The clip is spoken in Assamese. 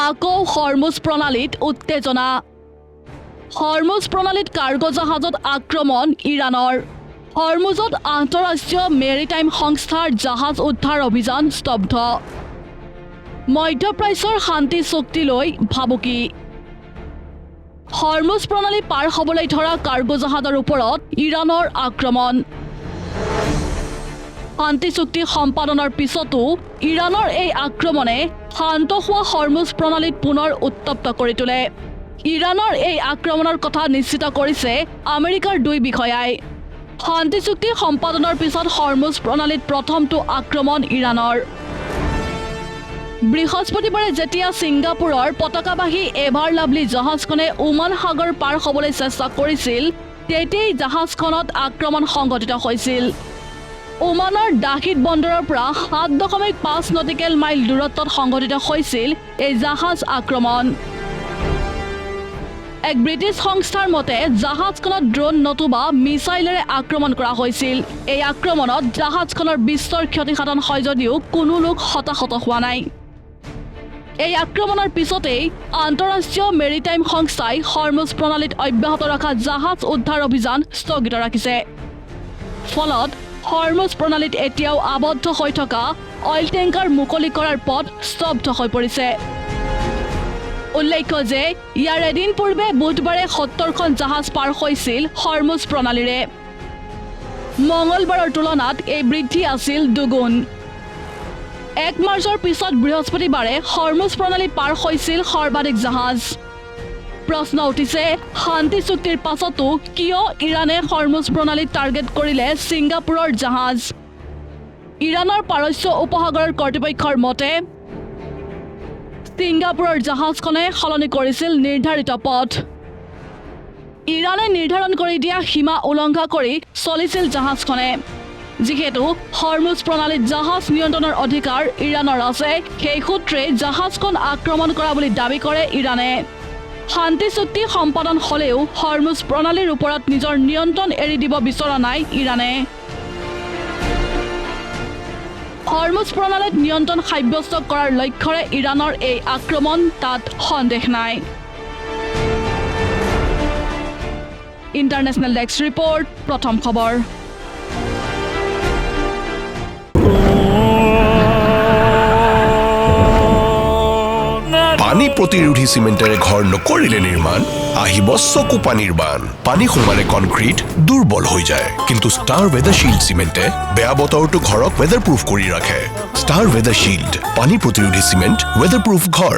আকৌ হৰমুজ প্ৰণালীত উত্তেজনা। হৰমুজ প্ৰণালীত কাৰ্গো জাহাজত আক্ৰমণ ইৰাণৰ। হৰমুজত আন্তঃৰাষ্ট্ৰীয় মেৰিটাইম সংস্থাৰ জাহাজ উদ্ধাৰ অভিযান স্তব্ধ। মধ্যপ্ৰাচ্যৰ শান্তি চুক্তিলৈ ভাবুকি। হৰমুজ প্ৰণালী পাৰ হ'বলৈ ধৰা কাৰ্গো জাহাজৰ ওপৰত ইৰাণৰ আক্ৰমণ। শান্তি চুক্তি সম্পাদনৰ পিছতো ইৰাণৰ এই আক্ৰমণে শান্ত হোৱা হৰমুজ প্ৰণালীত পুনৰ উত্তপ্ত কৰি তোলে। ইৰাণৰ এই আক্ৰমণৰ কথা নিশ্চিত কৰিছে আমেৰিকাৰ দুই বিষয়াই। শান্তি চুক্তি সম্পাদনৰ পিছত হৰমুজ প্ৰণালীত প্ৰথমটো আক্ৰমণ ইৰাণৰ। বৃহস্পতিবাৰে যেতিয়া ছিংগাপুৰৰ পতাকাবাহী এভাৰ লাভলি জাহাজখনে ওমান সাগৰ পাৰ হ'বলৈ চেষ্টা কৰিছিল, তেতিয়াই জাহাজখনত আক্ৰমণ সংঘটিত হৈছিল। ওমানৰ দাহিদ বন্দৰৰ পৰা 7.5 নটিকেল মাইল দূৰত্বত সংঘটিত হৈছিল এই জাহাজ আক্ৰমণ। এক ব্ৰিটিছ সংস্থাৰ মতে, জাহাজখনত ড্ৰোন নতুবা মিছাইলেৰে আক্ৰমণ কৰা হৈছিল। এই আক্ৰমণত জাহাজখনৰ বিস্তৰ ক্ষতিসাধন হয় যদিও কোনো লোক হতাহত হোৱা নাই। এই আক্ৰমণৰ পিছতেই আন্তঃৰাষ্ট্ৰীয় মেৰিটাইম সংস্থাই হৰমুজ প্ৰণালীত অব্যাহত ৰখা জাহাজ উদ্ধাৰ অভিযান স্থগিত ৰাখিছে। ফলত হৰমুজ প্ৰণালীত এতিয়াও আবদ্ধ হৈ থকা অইল টেংকাৰ মুকলি কৰাৰ পথ স্তব্ধ হৈ পৰিছে। উল্লেখ্য যে ইয়াৰ এদিন পূৰ্বে বুধবাৰে 70খন জাহাজ পাৰ হৈছিল হৰমুজ প্ৰণালীৰে। মঙলবাৰৰ তুলনাত এই বৃদ্ধি আছিল দুগুণ। 1 মাৰ্চৰ পিছত বৃহস্পতিবাৰে হৰমুজ প্ৰণালী পাৰ হৈছিল সৰ্বাধিক জাহাজ। প্ৰশ্ন উঠিছে, শান্তি চুক্তিৰ পাছতো কিয় ইৰাণে হৰমুজ প্ৰণালীত টাৰ্গেট কৰিলে ছিংগাপুৰৰ জাহাজ? ইৰাণৰ পাৰস্য উপসাগৰৰ কৰ্তৃপক্ষৰ মতে, ছিংগাপুৰৰ জাহাজখনে সলনি কৰিছিল নিৰ্ধাৰিত পথ। ইৰাণে নিৰ্ধাৰণ কৰি দিয়া সীমা উলংঘা কৰি চলিছিল জাহাজখনে। যিহেতু হৰমুজ প্ৰণালীত জাহাজ নিয়ন্ত্ৰণৰ অধিকাৰ ইৰাণৰ আছে, সেই সূত্ৰে জাহাজখন আক্ৰমণ কৰা বুলি দাবী কৰে ইৰাণে। শান্তি চুক্তি সম্পাদন হ'লেও হৰমুজ প্ৰণালীৰ ওপৰত নিজৰ নিয়ন্ত্ৰণ এৰি দিব বিচৰা নাই ইৰাণে। হৰমুজ প্ৰণালীত নিয়ন্ত্ৰণ সাব্যস্ত কৰাৰ লক্ষ্যৰে ইৰাণৰ এই আক্ৰমণ, তাত সন্দেহ নাই। ইণ্টাৰনেশ্যনেল ডেস্ক ৰিপৰ্ট, প্ৰথম খবৰ। পানী প্ৰতিৰোধী চিমেণ্টেৰে ঘৰ নকৰিলে নিৰ্মাণ, আহিব চকু পানীৰ বান। পানী সোমালে কনক্ৰিট দুৰ্বল হৈ যায়, কিন্তু ষ্টাৰ ৱেদাৰ শ্বিল্ড চিমেণ্টে বেয়া বতৰটো ঘৰক ৱেদাৰ প্ৰুফ কৰি ৰাখে। ষ্টাৰ ৱেদাৰ শ্বিল্ড, পানী প্ৰতিৰোধী চিমেণ্ট, ৱেদাৰ প্ৰুফ ঘৰ।